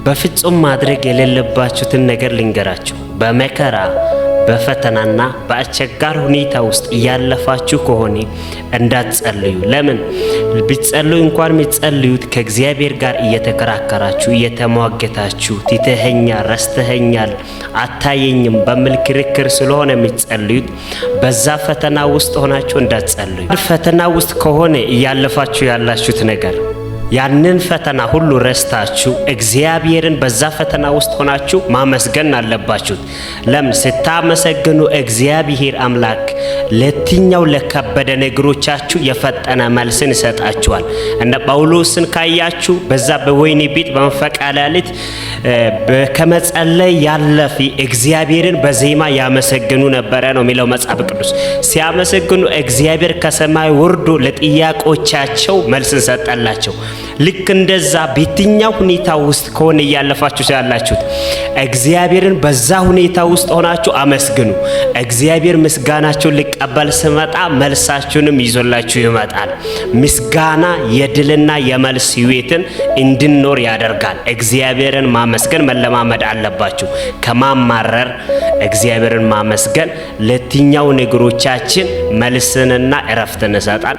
በፍጹም ማድረግ የሌለባችሁትን ነገር ልንገራችሁ። በመከራ፣ በፈተናና በአስቸጋሪ ሁኔታ ውስጥ እያለፋችሁ ከሆነ እንዳትጸልዩ። ለምን? ቢጸልዩ እንኳን የሚጸልዩት ከእግዚአብሔር ጋር እየተከራከራችሁ፣ እየተሟገታችሁ፣ ትተኸኛል፣ ረስተኸኛል፣ አታየኝም በሚል ክርክር ስለሆነ የሚጸልዩት፣ በዛ ፈተና ውስጥ ሆናችሁ እንዳትጸልዩ። ፈተና ውስጥ ከሆነ እያለፋችሁ ያላችሁት ነገር፣ ያንን ፈተና ሁሉ ረስታችሁ እግዚአብሔርን በዛ ፈተና ውስጥ ሆናችሁ ማመስገን አለባችሁ። ለምን? ስታመሰግኑ እግዚአብሔር አምላክ ለትኛው ለከበደ ነገሮቻችሁ የፈጠነ መልስን ይሰጣችኋል። እነ ጳውሎስን ካያችሁ በዛ በወህኒ ቤት በመንፈቀ ሌሊት ከመጸለይ ያለፈ እግዚአብሔርን በዜማ ያመሰግኑ ነበረ ነው የሚለው መጽሐፍ ቅዱስ። ሲያመሰግኑ እግዚአብሔር ከሰማይ ወርዶ ለጥያቄዎቻቸው መልስን ሰጠላቸው። ልክ እንደዛ በየትኛው ሁኔታ ውስጥ ከሆነ እያለፋችሁ ያላችሁት፣ እግዚአብሔርን በዛ ሁኔታ ውስጥ ሆናችሁ አመስግኑ። እግዚአብሔር ምስጋናችሁን ሊቀበል ስመጣ መልሳችሁንም ይዞላችሁ ይመጣል። ምስጋና የድልና የመልስ ህይወትን እንድንኖር ያደርጋል። እግዚአብሔርን ማመስገን መለማመድ አለባችሁ። ከማማረር እግዚአብሔርን ማመስገን ለየትኛው ነገሮቻችን መልስንና እረፍትን ይሰጣል።